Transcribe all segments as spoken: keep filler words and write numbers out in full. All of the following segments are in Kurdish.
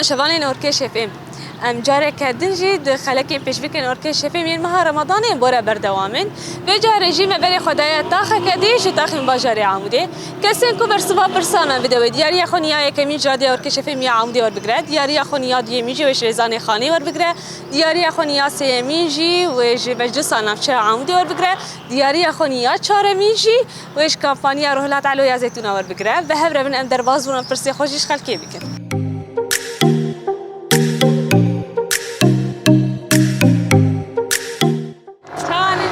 Şevanên Orkê Şefêm. Em careke din jî di xelekên pêşbîkên Orkê Şefêm yên meha Remadanê bore berdewam in. Vê carê jî me berê xwe daye taxeke dî ji taxên bajarê Amûdê. Kesên ku bersiva pirsan me bide wê diyariya xwe niya yekemîn ji Radya Orkê Şefêm ya Amûdê werbigire, diyariya xwe niya duyemîn jî wê ji Rêzanê Xanê werbigire, diyariya xwe niya sêyemîn jî wê ji Meclisa Navçeya Amûdê werbigire, diyariya xwe niya çaremîn jî wê ji kampanya Rohilat Elo ya Zeytûna werbigire. Bi hev re bin em derbas bûn, em pirsê xwe jî ji xelkê bikin. Çawa ne?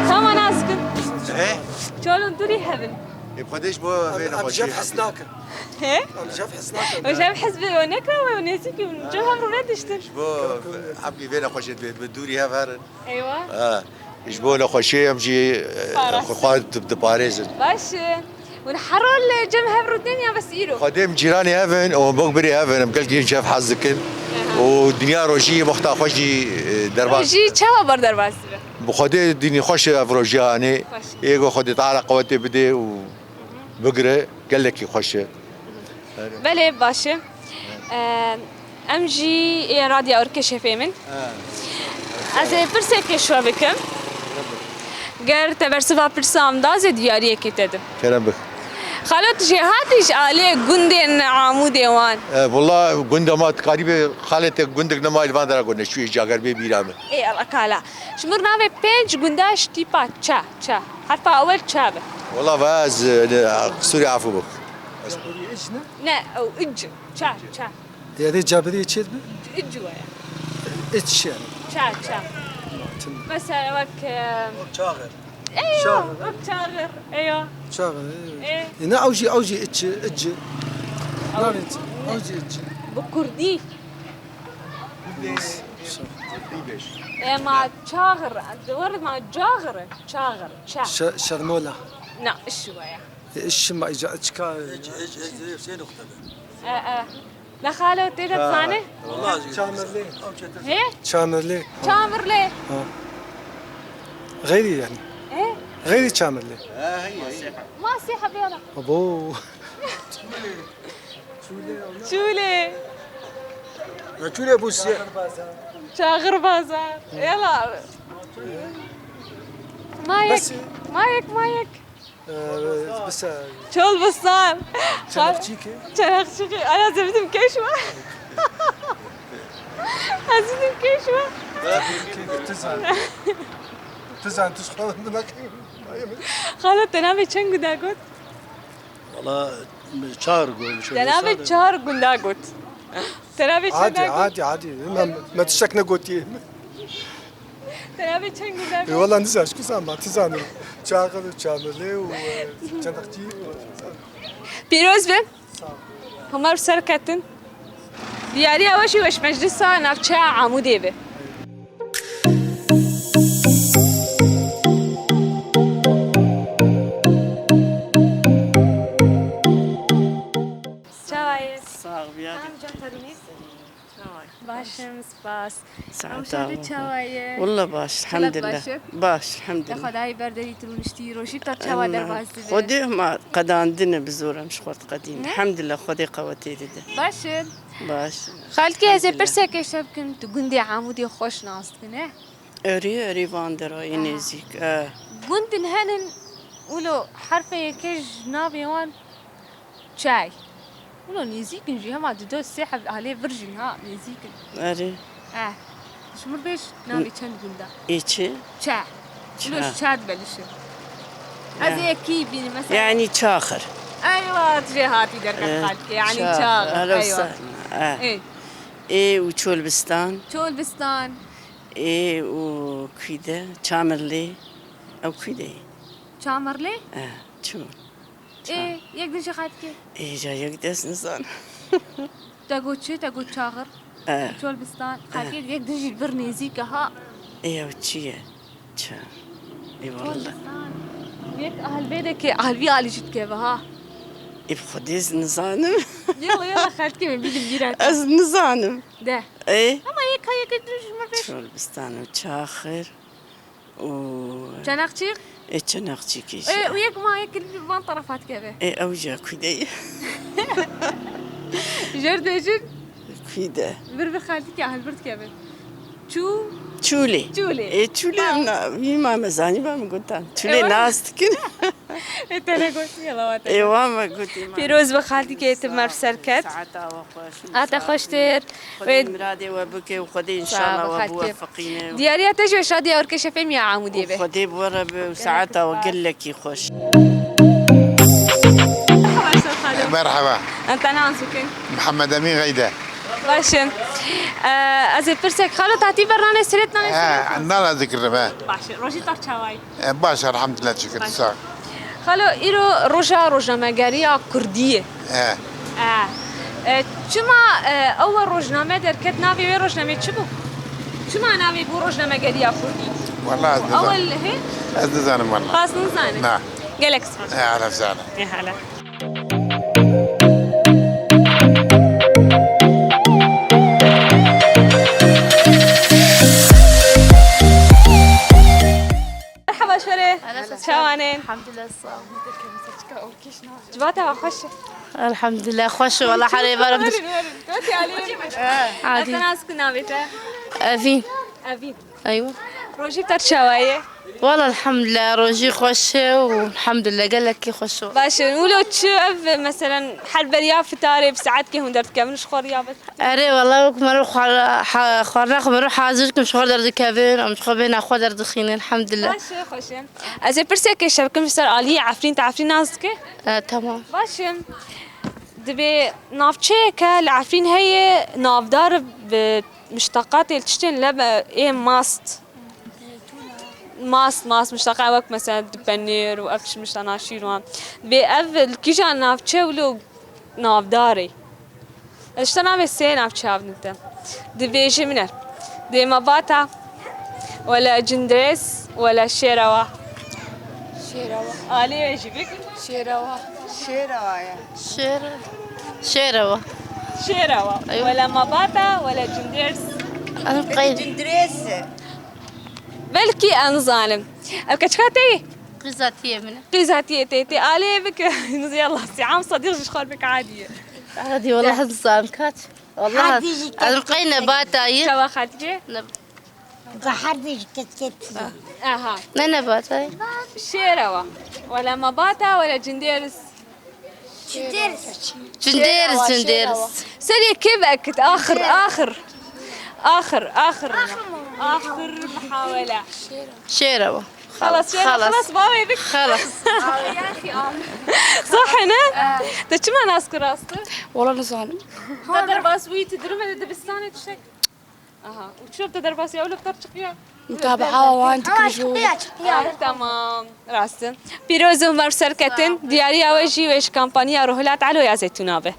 Çawa nas dikin? He? Çolun dûrî hevin. Ê, bi Xwedê ji bo vê Em, em nexweşî jef hez nakin. He? Em jef hez nakin. Em jef hez bi, o nekra we, o nêzîkî min. Cem hev rû nediştin. Ji bo hepî vê nexweşî bi, bi dûrî hev herin. Eywa. Ha. Ji bo nexweşiyê em jî, e, Parastin. Xwe, xwe di-, diparêzin. Baş e. Hûn her rol cem hev rûdin ya bes îro? Xwedê em cîranê hev in û em wek birê hev in, em gelkî cem hev hez dikin. Aha. Û dinya rojî wexta xwe jî, e, derbas. Rojî çawa bar derbas dibe? Bi Xwedê dînî xweş e ev rojiya hanê. Xweş. Ê go Xwedê Teala qewetê bidê û bigire, gelekî xweş e. Belê, baş e. Em jî ê Radya Orkê Şefêm in. Ez ê pirsekê ji we bikim. Ger te bersiva pirsa min da, ez ê diyariyekê te dim. Kerem bik. Xalo, tu jêhatî ji aliyê gundên Amûdê wan? E, wela gunda ma dikarî be, xalê te gundek nema li van dera got neçûyê cager bê bîra min. Ê, Allah kala. Ji mir navê pênc gunda ji tîpa ça, ça. Herfa ewel ça be. Wela va ez, e, ne, qisûrê efû bik. Ne, ew ic, ça, ça. Yadê caberê çêt bi? Ic waya. Iç yani. Ça, ça. Mesela wek, e, Çağır. Eyo, Çağır. Wek çağır, eyo. Çağır. E. E, ne ew jî, ew jî iç, ic. Navê çi? Ew jî ic. Bi kurdî. Neyse. Ema çağır, di wir ma cağır, çağır, ça. Şe-, şermola. Na, iş waya. E, iş ma ica, iç ka. Ic, ic, ic, sê nokta be. E, e. Ne xalo, tê de dizane? Çamirlê. He? Çamirlê. Çamirlê. Ha. Xeyrî yani. He? Xeyrî Çamirlê. Masî hebiyana. Abo. Çûlê. Ya çûlê bû siyah. Çağır bazar. Yala. Mayek, Bes. Mayek, mayek. Ee, bisa. Çolbistan. Çanakçîkê. Çanakçîkê. Ay, ez ê bidim kêş we. Ez bidim kêş we. Tu zan. Tu zan, tu zan. Xalo, te navê çend gunda got? Valla, çar got. Te navê çar gunda got. Te navê çend Adî, gunda got? Adî, adî. Me, me tiştek negotiye. Te navê çend gunda got? E, valla nizan, ji ku zan ma, tu zanî. Çaxir û Çamirlê û, e, Çanakçî. Pîroz be. Sağ ol. Hemar serketin. Diyariya we jî weş Meclisa Navçeya Amûdê be. Çawa ye? Sağ ol, ya. Tamam, can terûnî. Çawa ye? Baş im, spas. Saet Ew şerê çawa ye? Walla baş, Xelat elhamdülillah. Baş e? Baş, elhamdülillah. Te Xwedayê ber derî tu rûniştî, rojî ta çawa derbas dibe? Xwedê ma qedandine bi zor em ji xwe diqedîn. Ne? Elhamdülillah, Xwedê qewetê dide. Baş e. Baş. Xalkê, ez ê Elhamdülillah. Pirsekê ji te bikim, tu gundê Amûdê xweş nas dikî, ne? Erê, erê van derayê Aha. Nêzîk, e. Gundin henin, wilo herfê yekê ji navê wan çay. Wilo nêzîk in jî, hema du do sê heb alê vir jî ha, nêzîk in. Erê. Eh. Ji mir bêj navê çend gunda? Ê çi? Ça. Wilo Ça. Ji ça dibelişin. Ez Ya. Ê yekî bînim mesela. Yani Çaxir. Eywa, tu jê hatî derket Eh, xalkê. Yani Çaxir. Çaxir. Eywa. Ê. Ê û Çolbistan. Çolbistan. Ê û kî de? Çamirlê. Ew kî de ye? Çamirlê? E, çi? Ê, yek din jî xatikê. Ê, ja yek dest nizanim. Te got çi? Te got Çaxir. E. Çolbistan. E. Xatikê yek din jî vir nêzîk e ha. Ê, ew çi ye? Çi? Ê, wallah. Çolbistan. Yek alvê de ke alvî alî jî dikeve ha. Ê, bi Xwedê ez nizanim. Yala, yala, xatikê min bîdim bîra. Ez nizanim. De. Ê? Ama yek ha yek din ji min re. Çolbistan û Çaxir û Çanakçîk? Ê, Çanakçîkê jî. Ê, û yek ma yek li van tarafa dikeve. Ê, ew jî kûdeyê. Jêr dibêjin. Kî de? Vir vir xaltîkê hilbirt kevin. Çû? Çûlê. Çûlê. Ê, çûlê. Ha. Na, wî ma me zanî ba min gotan. Çûlê, e, nas dikin. Ê, te ne gotî, yala wa te. Ê, wa me gotî, ma. Pîroz be xaltîkê, tu merv ser ket. Saeta we xweş. A te xweştir. Xwedê miradê we bike û Xwedê înşallah we biwefeqîne. Diyariya te jî şadiya Orkeşefê miya Amûdiyê be. Xwedê bi we re be û saeta we gelekî xweş. Merhaba. Em te nas bikin. Mihemed Emîn Xeyde. Baş in. Ee, ez ê pirsek, xalo, te hatî ber nanê sirêt, nanê sirêt? He, nana dikirim, he. Baş e. Rojî te çawa ye? E, baş, elhamdülillah, şükür. Baş. Sağ ol. Xalo, îro roja rojnamegeriya kurdî ye. He. E, e, çima, e, ew rojname derket, navê wê rojnamê çi bû? Çima navê bû rojnamegeriya kurdî? Wala ez nizanim. Ewel hê? Ez nizanim wala. Xas nizanim. Na. Gelek spas. E, hele sağ ol. E, hele. Merhaba şerê. Merhaba. Çawan in? Elhamdülillah, sağ ol. Civata we xweş e? Elhamdülillah, xweş e, wala herê barim. Werin, werin. Gotî alî. Adî. Ez te nas kim, navê te? Evîn. Evîn. Eywa. Rojî te çawa ye? Wala elhamdülillah, rojî xweş e û elhamdülillah gelekî xweş e. Baş e. Wilo çi ev, meselen, her beriya fitarê bi saetkê hûn derdikevin ji xwe riya bes? Erê, wala wek mero xwar-, ha-, xwarina xwe mero hazir kim, ji xwe derdikevin, em ji xwe bêhna xwe derdixînin, elhamdülillah. Baş e, xweş e. Ez ê pirseke şev kim ji ser aliyê Efrîn, te Efrîn nas dike? E, tamam. Baş e. Dibê navçeyeke li Efrîn heye, navdar bi mişteqatê li tiştên lebe ê mast. Mast, mast, mişteqa wek mesela di penêr û ev tişt mişta naşîr wan. Dibê ev li kîjan navçe wilo navdar e? Ez ji te navê sê navçe avdin te. Dibêjî min er. Dê Mabata, wela Cindirês, wela Şêrewa. Şêrewa. Alî wê jî bik. Şêrewa. Şêrewa ye. Şêr-, Şêrewa. Şêrewa. Eywa. Wela Mabata, wela Cindirês. Em qey- Cindirês. Belkî ez nizanim. Ev keçika te ye? Qîza tiyê min e. Qîza tiyê te, tê alê bik. Yallah, Sîam Sadiq ji xwe bik adî ye. Adî, wallah ez nizanim kaç. Wallah, Herdî jî ez qey ketketî. Nebata ye. Çawa xaltî? Ne- Herdî jî ketketî. Aha. Ne nebata ye? Şêrewa. Wela Mabata, wela Cindirês. Cindirês. Cindirês, Cindirês. Serê kê vekit? Axir, axir. Axir, axir. Axir muhawele. Şêrewa. Xalas, Şêrewa, xalas. Xalas, bavê bik. Xalas. Sahi ne? Te çima nas kir rastî? Wala nizanim. Te derbas wî, tu durume de dibistanê tiştek. Aha. Û çi te derbas ya, wilo ter çiqiya? Mutabaa wan dikir ji wî. Tamam. Rast e. Pîroz û merv serketin. Diyariya we jî wê ji kampanya Ruhilat Elo ya Zeytûna be.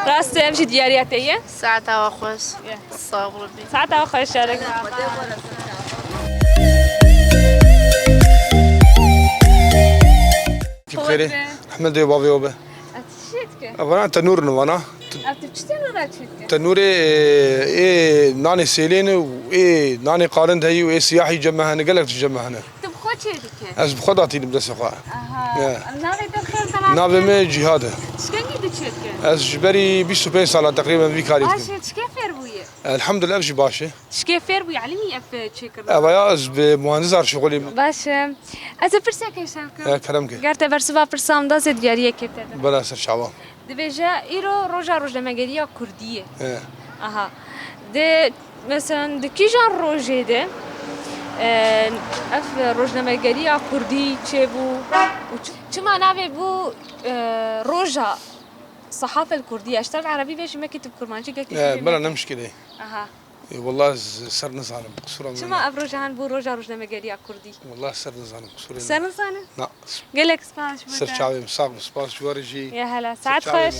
Rast e, ev jî diyariya te ye. Saeta we xweş. Ye. Sağ ol. Saeta we xweş, şerek. Kî bixêrê? Rehmet dê bavê we be. Ev çi dike? Ev vana tenûr in vana. Ev tu çi tenûra çi dike? Tenûrê, ê, ê nanê sêlê ne û ê nanê qalind heyî û ê siyahî cem me hene, gelek tişt cem me hene. Tu bi xwe çê dike? Ez bi xwe datînim destê xwe. Aha. Ye. Ev navê te xêr selam. Navê min Cîhad e. Çi kengî tu çê dike? Ez ji berî bîst û pênc salan teqrîben vî karî dikim. Baş e, çi kê fêr bûye? Elhamdülillah, ev jî baş e. Çi kê fêr bûye, elimî ev çêkirine? Ev ya, ez bi muhandis ar şixulî. Baş e. Ez ê pirseke şev kim. E, kerem ke. Ger te bersiva pirsa min da, zê diyariyekê te de. Bela ser çawa. Dibêje, îro roja rojnamegeriya kurdî ye. He. Aha. Di, mesela, di kîjan rojê de, e, ev rojnamegeriya kurdî çêbû û çi-, çima navê bû, e, roja sehafel kurdî? Ez ji te bi erebî bêjim, yekî tu bi kurmancî, yekî tu bê. Bela, ne mişkilê. Aha. Ê, wela ez ser nizanim, qisûra min. Çima ev roja han bû roja rojnamegeriya kurdî? Wela ser nizanim, qisûrê min. Ser nizanim? Na. Gelek spas ji bo te. Ser çavê min, sax bin, spas ji we re jî. Ya hela, saet xweş.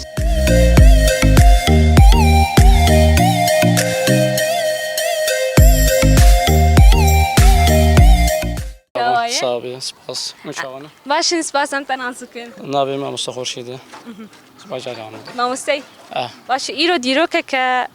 Çawa ye? Sax bin, spas. Çawa ne? Baş in, spas, em te nas dikin. Navê min Mustafa Xurşîd e. Baş e. Mamostey. Ah. Baş e, îro dîrokeke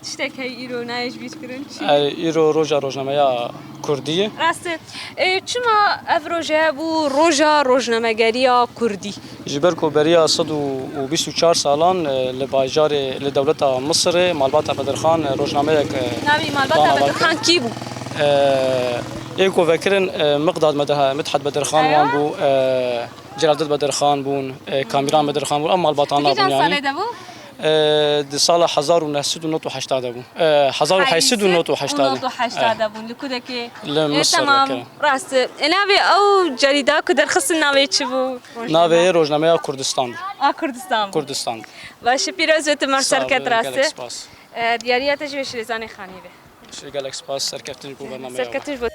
Tiştek heye îro nayê ji bîr kirin? Çi? E, îro roja rojnameya Kurdî ye. Rast e. E, çima ev roje bû roja rojnamegeriya Kurdî? Ji ber ku beriya sed û bîst û çar salan e, li bajarê, li dewleta Misirê malbata Bedirxan e, rojnameyek e, Navê malbata dana Bedirxan kî bû? E, ê ku vekirin e, Miqdad Medeha, Midhat Bedirxan Ewa. wan bû, e, Celadet Bedirxan bûn, e, Kamîran Bedirxan bûn, ev malbatan Di nabûn kîjan yanî. salê de bû? E, di sala hezar û neh sed û nod û heştê de bûn. E, hezar û heyşt sed û nod û heştê de. Heyşt û nod û heştê de bûn. Li ku dekê? Li E, Misir tamam. vekere. Rast. E, navê ew cerîda ku derxistin navê çi bû? Navê yê rojnameya Kurdistan bû. A Kurdistan bû. Kurdistan bû. Baş e, pîroz be tu mer Sağ serket olun, rast gelek e. spas. E, diyariya te ji wê şirêzanê xanî be. Gelek spas, serkeftin ji bo bernameya we. Serkeftin ji bo.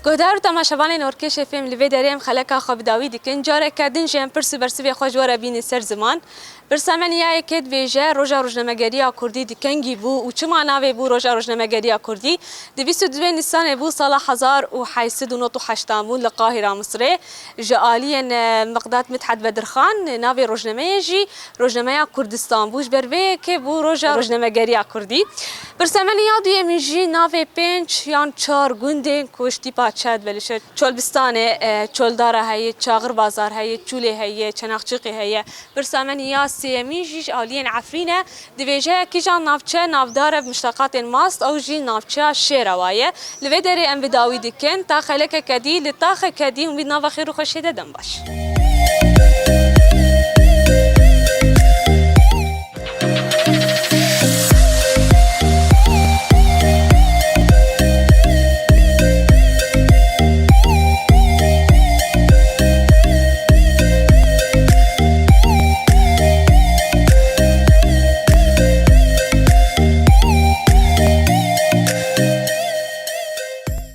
Guhdar û temaşevanên Orkêş F M, li vê derê em xeleka xwe bi dawî dikin. Careke din jî em pirs û bersivê xwe ji we re bînin ser ziman. Pirsa me ya yekê dibêje, roja rojnamegeriya Kurdî di kengî bû û çima navê bû roja rojnamegeriya Kurdî? Di bîst û duyê Nîsanê bû, sala hezar û heyşt sed û nod û heştan bû li Qahira Misirê. Ji aliyên e, Miqdad Midhat Bedirxan navê rojnameyê jî Rojnameya Kurdistan bû. Ji ber vê yekê bû roja rojnamegeriya Kurdî. Pirsa me ya duyemîn jî navê pênc yan çar gundên ku ji tîpa çi dibe li şer Çolbistanê, e, Çoldara heye, Çaxirbazar heye, Çûlê heye, Çenaxçîqê heye. Pirsa me ya sêyemîn jî ji aliyên Efrîn e. Dibêje kîjan navçe navdar e bi muşteqatên mast, ew jî navçeya Şêrewa ye. Li vê derê em bi dawî dikin, ta xelekeke dî, li taxeke dî hûn bi nava xêr û xweşê de dem baş.